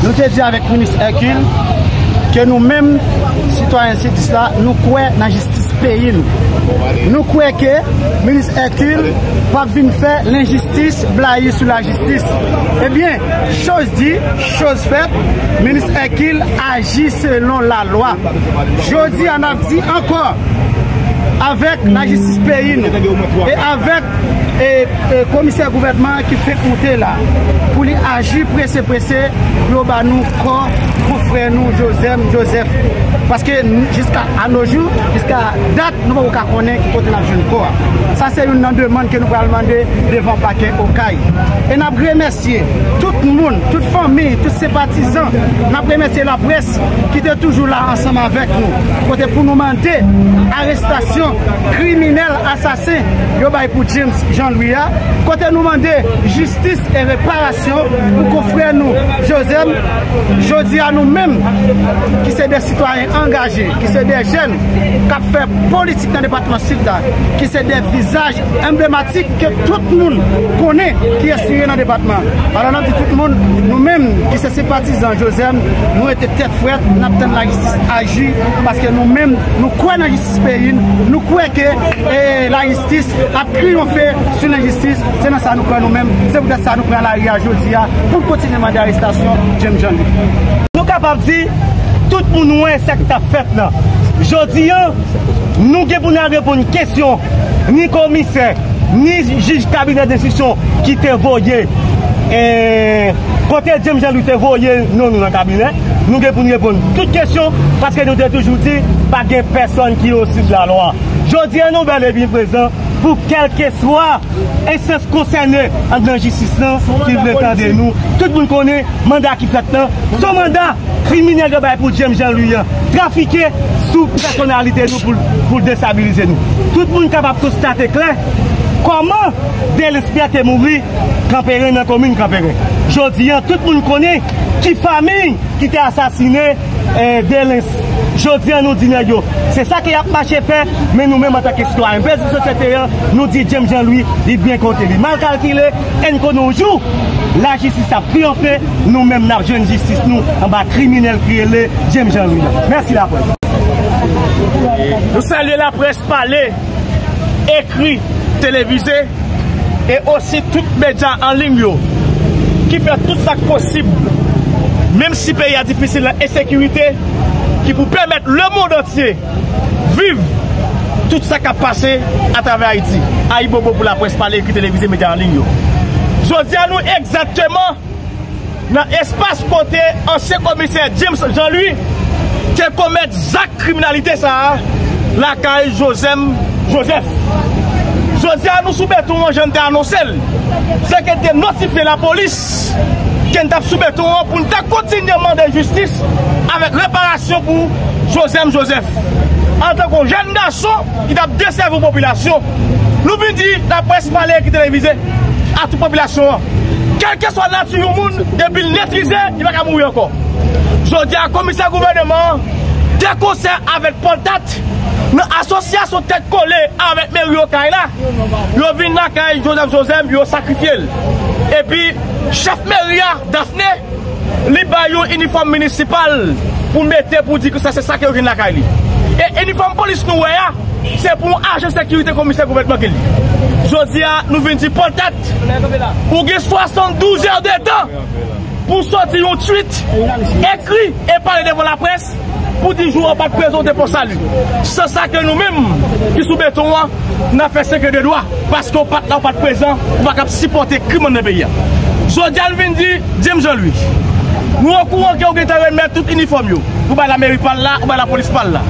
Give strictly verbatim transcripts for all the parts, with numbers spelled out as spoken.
Nou te di avèk minis Hercule ke nou menm, sitwayen sidis la, nou kwè nan jistis peyi nou. Nou kwè ke minis Hercule p ap vin fè lenjistis blayi sou lajistis. Ebyen, choz di, choz fèt, minis Hercule aji selon lalwa. Jodi a, n ap di ankò, avèk lajistis peyi nou e avèk e, e komisè gouvènman an ki fenk moute la, pou li aji prese prese pou yo ba nou kò konfrè nou Joseph Joseph. Paske n-, jiska a no jou, jiska dat, nou poko ka konnen ki kote n ap jwenn kò a. Sa se youn nan demann ke nou pral mande devan pakè Okay. E n ap remèsye tout moun, tout fanmi, tout senpatizan. N ap remèsye laprès ki te toujou la ansanm avèk nou, kote pou nou mande arestasyon kriminèl asasen yo bay pou James Jean Louis a, kote nou mande jistis e reparasyon pou konfrè nou Joseph. Jodi a, nou menm ki se de sitwayen angaje, ki se de jèn k ap fè politik nan depatman Sid la, ki se de vizaj anblematik ke tout moun konnen kiyès nou ye nan depatman. Alò, n ap di tout moun, nou menm ki se senpatizan Joseph, nou rete tèt frèt, n ap tann lajistis aji, paske nou menm, nou kwè nan jistis peyi n, nou kwè ke, e, lajistis ap triyonfe sou lenjistis. Se nan sa nou kwè nou menm. Se poutèt sa nou pran lari a jodi a pou n kontinye mande arestasyon James Jean Louis. Nou kapab di, tout moun wè sa k t ap fèt la. Jodi a, nou gen pou n al reponn kesyon ni komisè, ni jij kabinè denstriksyon ki te voye, e, kote James Jean Louis te voye non nou nan kabinè. Nou gen pou n reponn tout kesyon, paske nou te toujou di, pa gen pèsonn ki osi de lalwa. Jodi a, nou bèl e byen prezan pou kèlkeswa enstans konsène anndan jistis lan ki vle tande nou. Tout moun konnen manda ki fèt lan, se yon manda kriminèl yo bay pou James Jean Louis an, trafike sou pèsonalite nou pou, pou destabilize nou. Tout moun kapab konstate klè kòman Delens Pierre te mouri Kanperen, nan komin Kanperen. Jodi a, tout moun konnen ki fanmi ki te asasinen, e, Delens. Jodi a, nou di nèg yo, se sa ke y ap mache fè, men nou menm antanke sitwayen bèl sou sosyete a, nou di James Jean Louis, li byen konte li. Mal kalkile, e n konnen yon jou, lajistis ap triyonfe, nou menm n ap jwenn jistis nou anba kriminèl ki rele James Jean Louis. Mèsi laprès. Nou salye laprès pale, ekri, televize, e osi tout medya an liy yo, ki fè tout sa k posib, menm si peyi a difisil nan ensekirite, ki pou pèmèt lemonn antye viv tout sa k ap pase atravè Ayiti. Ayibobo pou laprès pale, ekri, televize, medya an liy yo. Jodi a, nou egzakteman nan espas kote ansyen komisè James Jean Louis te komèt zak kriminalite sa a lakay Joseph Joseph. Jodi a, nou sou beton an, jan n te anonse l, se ke n te notifye lapolis ke n t ap sou beton an pou n ta kontinye mande jistis avèk reparasyon pou Joseph Joseph. Antanke yon jèn gason ki t ap desèvi yon popilasyon, nou vin di laprès pale, ekri, televize a tout popilasyon an, kèlkeswa nati yon moun, depi l netrize, li pa ka mouri ankò. Jodi a, komisè gouvènman an, de konsè avèk Paul Tat, nan asosyasyon tèt kole avèk meri Okay la, yo vin lakay Joseph Joseph, yo sakrifye l. Epi, chèf meri a, Daphné, li bay yon inifòm minisipal pou mete, pou di ke sa se sa ke yo jwenn lakay li. E inifòm polis nou wè a, se pou yon ajan sekirite komisè gouvènman ki li. Jodi a, nou vin di Paul Tat, ou gen swasanndouz è de tan pou soti yon twit, ekri e pale devan laprès pou di jou an pa t prezante pou sali. Se sa ke nou menm ki sou beton an, n ap fè seke de dwa, paske w pa t la, w pa t prezan, ou pa kab sipòte krim anndan peyi a. Jodi a, nou vin di James Jean Louis, nou okouran ke w gentan remèt tout inifòm yo. Ou bay lameri pa l la, ou bay lapolis pa l la.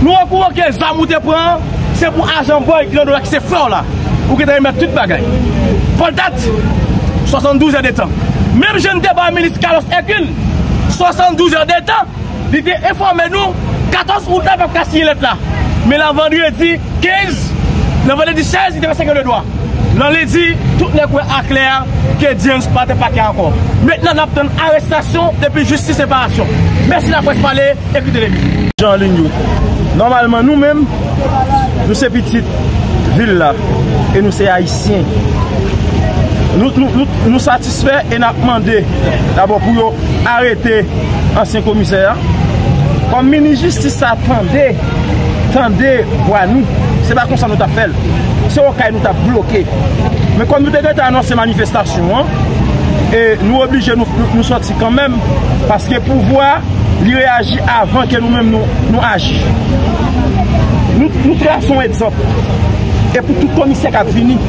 Nou okouran ke zam ou te pran an, se pou ajan bòy ki nan do la, ki se frè w la. Ou gentan remèt tout bagay. Paul Tat, swasanndouz è de tan. Menm jan n te bay minis Carlos Hercule swasanndouz è de tan, li te enfòme nou katòz out la, l p ap ka siyen lèt la. Men nan vandredi kenz, nan vandredi sèz, li te fè seke de dwa. Nan lendi, tout nèg wè aklè ke James pa te pakè ankò. Mentnan, n ap tann arestasyon epi jistis reparasyon. Mèsi laprès pale, ekri, televize. Jan liy yo. Nòmalman, nou menm, nou se pitit vil la e nou se Ayisyen. Nou, nou, nou, nou satisfè e n ap mande dabò pou yo Arete ansyen komisè a. Kòm minis jistis sa tande, tande vwa nou, se pa konsa nou t ap fè l. Se okay nou t ap bloke. Men kòm nou te gentan anonse manifestasyon an, e nou oblije nou, nou, nou sòti kanmenm, paske pouvwa, li reyaji avan ke nou menm nou, nou aji. Nou, nou trase yon egzanp. E pou tout komisè k ap vini.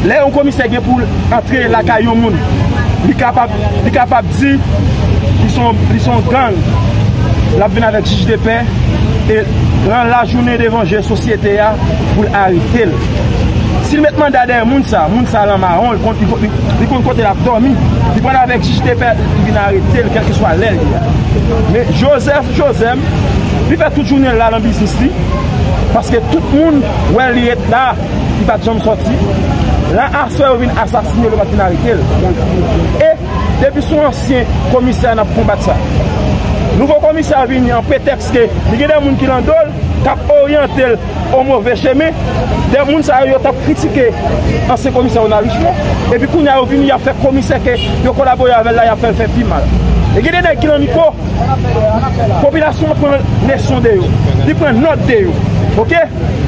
Lè yon komisè gen pou l antre lakay yon moun, li kapab, li kapab di li se yon, li se yon gang. L ap vin avèk jij de pè e lan lajounen devan je sosyete a pou l arete l. Si l met manda dèyè moun sa, moun sa lan mawon, li konn, li konn, li konn kote l ap dòmi, li pral avèk jij de pè, li vin arete l, kèlkeswa lè l ye a. Men Joseph Joseph, li fè tout jounen l la lan biznis li, paske tout moun wè l, li ret la, li pa t janm sòti. La aswè yo vin asasine l, yo pa t vin arete l. E depi se yon ansyen komisè n ap konbat sa. Nouvo komisè a vini an pretèks ke li gen de moun ki lan do l, k ap oryante l o move chemen. De moun sa yo, yo t ap kritike ansyen komisè Ronald Richemond. Epi kounye a yo vini, y ap fè komisè ke yo kolabore avè l la, y ap fè l fè pi mal. E gen de nèg ki lan mikwo, popilasyon an pran leson de yo, li pran nòt de yo. Oke?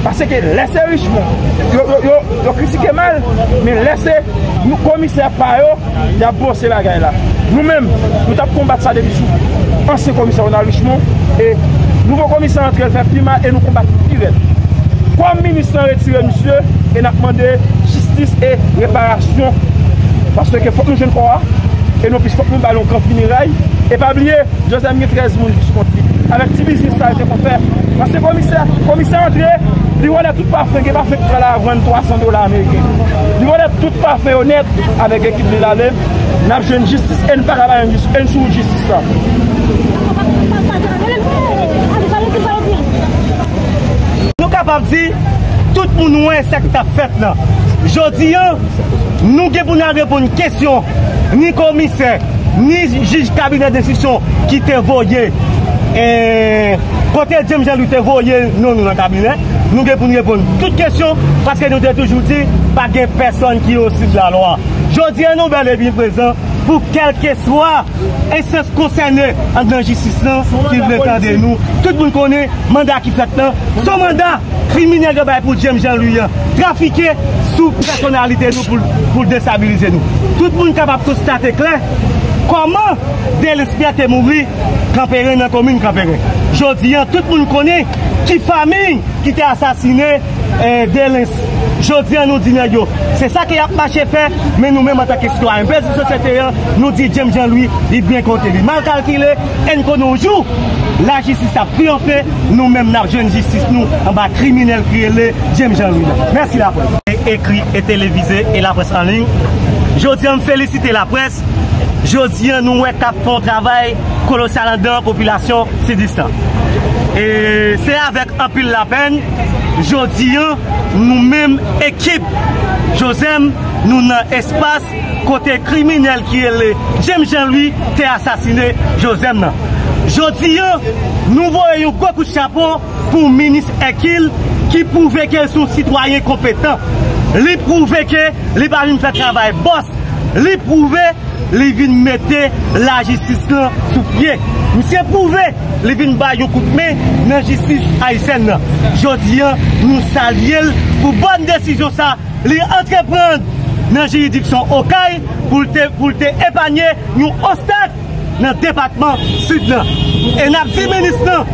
Paske lè se Richemond, yo, yo, yo, yo kritike mal, men lè se nou komisè pa yo, y ap bwose bagay la. Nou menm, nou t ap konbat sa depi sou ansyen komisè Ronald Richemond, e nouvo komisè antre, l fè pi mal, e nou konbat pi rèd. Kòm minis lan retire misye, e n ap mande jistis e reparasyon, paske fòk nou jwenn kò a, e non plis fòk nou ba l yon gran fineray, e pa bliye, Joseph gen trèz moun ki sou kont li. Avèk ti biznis sa yo te konn fè. Paske komisè, komisè antre, li vòlè tout pafen, gen pafen ki pral a vann twa san dola ameriken. Li vòlè tout pafen yo nèt avèk ekip li l ale. N ap jwenn jistis e n pa ka ba yon jis-, e n sou wout jistis la. Nou kapab di, tout moun wè sa k t ap fèt la. Jodi a, nou gen pou n al reponn kesyon ni komisè, ni jij kabinè enstriksyon ki te voye, eh, kote James Jean Louis te voye non nou nan kabinè. Nou gen pou n reponn tout kesyon, paske nou te toujou di, pa gen pèsonn ki osi de lalwa. Jodi a, nou bèl e byen prezan pou kèlkeswa enstans konsène anndan jistis lan ki vle tande nou. Tout moun konnen manda ki fèt lan, se yon manda kriminèl yo bay pou James Jean Louis an, trafike sou pèsonalite nou pou, pou destabilize nou. Tout moun kapab konstate klè kòman Delens Pierre te mouri Kanperen, nan komin Kanperen. Jodi a, tout moun konnen ki fanmi ki te asasine, eh, Delens. Jodi a, nou di nèg yo, se sa ke y ap mache fè, men nou menm antanke sitwayen pezib sosyete a, nou di James Jean Louis, li byen kote li. Mal kalkile, e n konnen yon jou, lajistis ap triyonfe, nou menm n ap jwenn jistis nou anba kriminèl ki rele James Jean Louis la. Mèsi laprès. Ekri e televize e laprès an liy. Jodi a, m felisite laprès. Jodi a, nou wè k ap fè yon travay kolosal anndan popilasyon Sidis lan. E se avèk anpil lapèn, jodi a, nou menm ekip Josem, nou nan espas kote kriminèl ki rele James Jean Louis te asasine Josem nan. Jodi a, nou voye yon gwo kout chapo pou minis Hercule ki pwouve ke l se yon sitwayen konpetan. Li pwouve ke li pa vin fè travay bòs. Li pwouve li vin mete lajistis lan sou pye. Misye pwouve li vin bay yon kout men nan jistis ayisyèn nan. Jodi a, nou salye l pou bòn desizyon sa li antreprann nan jiridiksyon Okay pou l te, pou l te epanye yon ostak nan depatman Sid lan. E n ap di minis lan,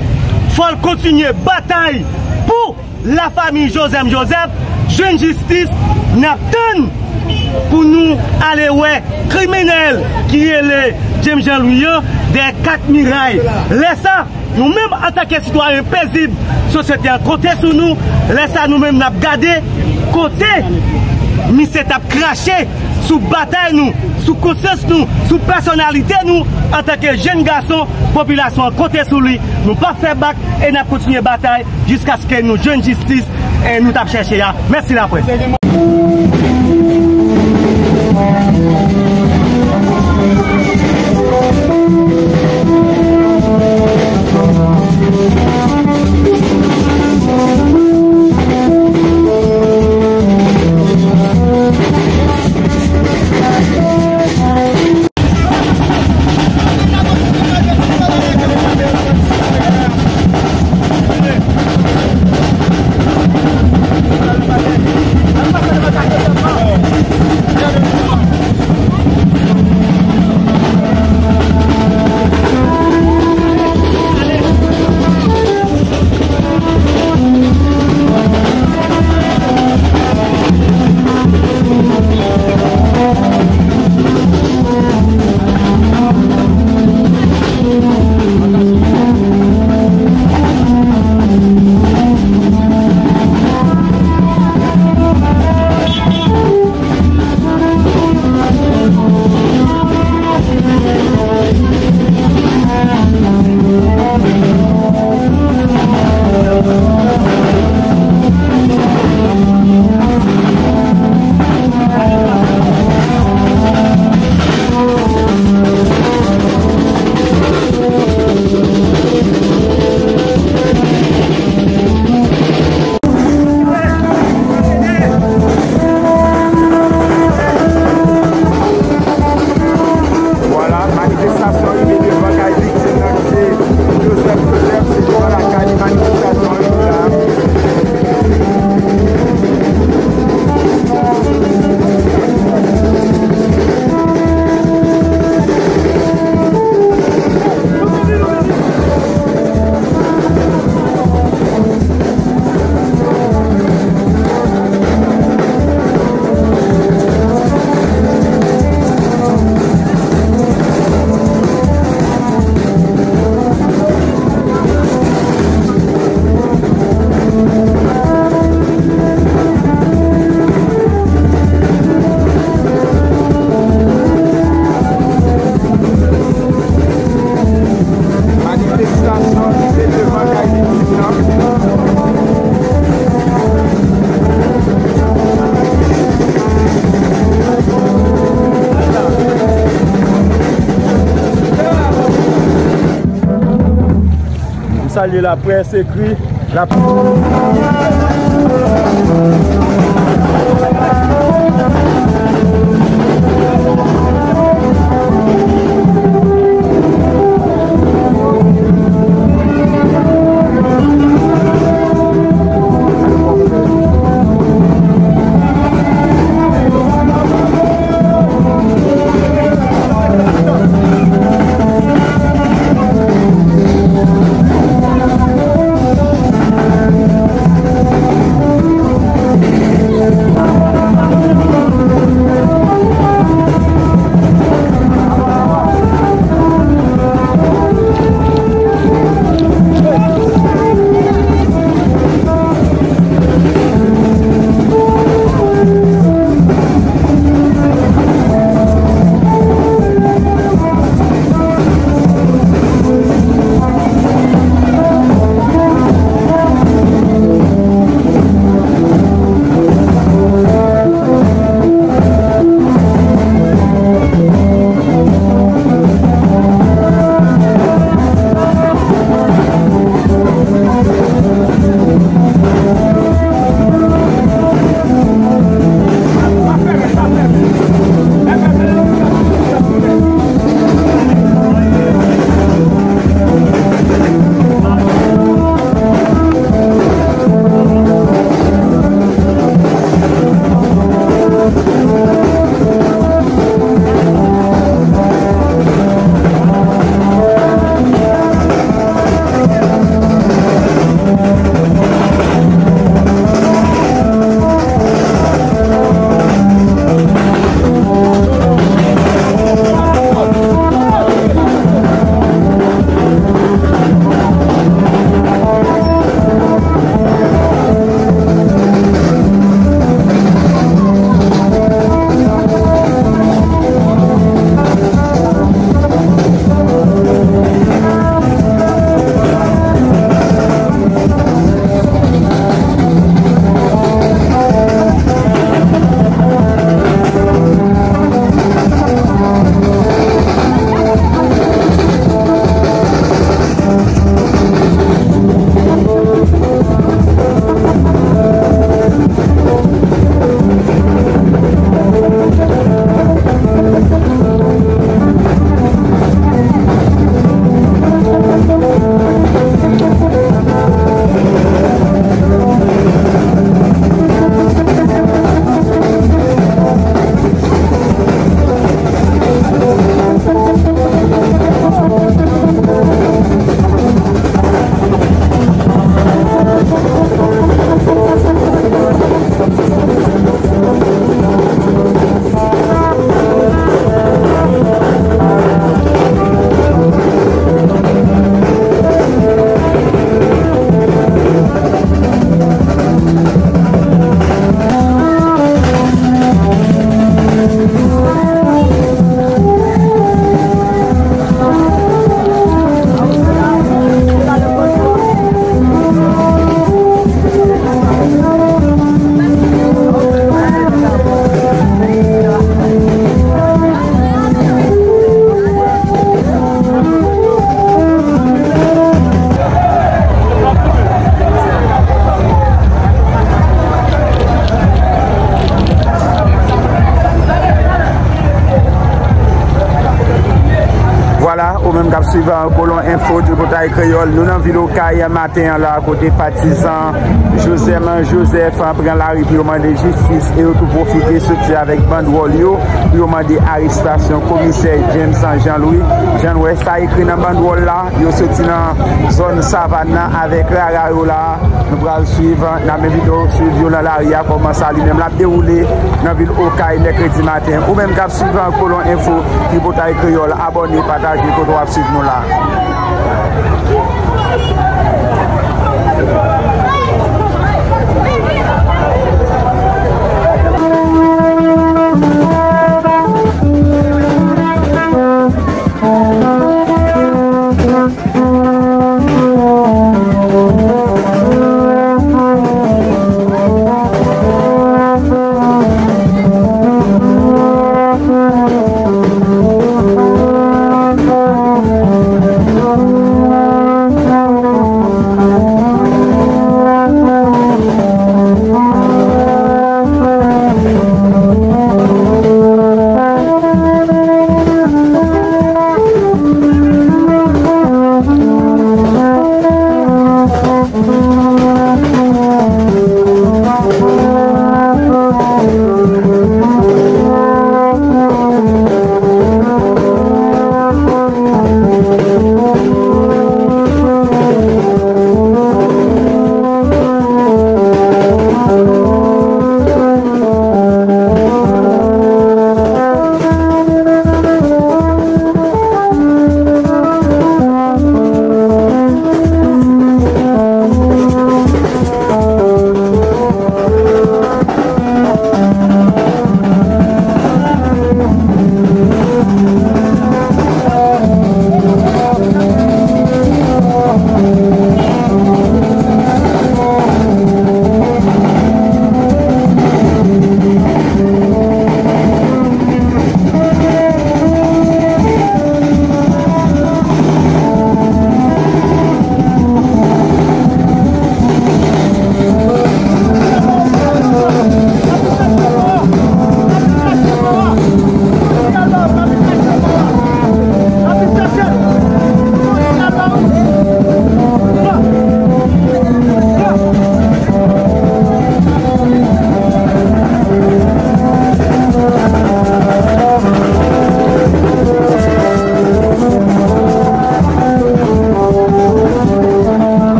fò l kontinye batay pou lafanmi Josem Joseph jwenn jistis. N ap tann pou nou ale wè kriminèl ki rele James Jean Louis an dèyè kat miray. Lè sa, nou menm antanke sitwayen pezib, sosyete an konte sou nou. Lè sa, nou menm n ap gade kote misye t ap krache sou batay nou, sou konsyans nou, sou pèsonalite nou antanke jèn gason. Popilasyon an konte sou li. Nou p ap fè bak e n ap kontinye batay jiskaske nou jwenn jistis e nou t ap chèche a. Mèsi laprès. Salye laprès, ekri laprès. Vwala, ou menm k ap swiv Kolon Enfo, Tripotay Kreyòl, nou nan vil Okay maten an la, kote patizan Joseph Joseph pran lari pou yo mande jistis e yo tou pwofite soti avèk bandwòl yo pou yo mande arestasyon komisè James Jean Louis. Jan nou wè sa ekri nan bandwòl la, yo soti nan zòn Savann nan avèk rara yo la. Nou pral swiv, n ap envite w swiv yo nan lari a, kòman sa li menm l ap dewoule nan vil Okay mèkredi maten. Ou menm k ap swiv Kolon Enfo, Tripotay Kreyòl, abòne, pataje kote w ap swiv nou la.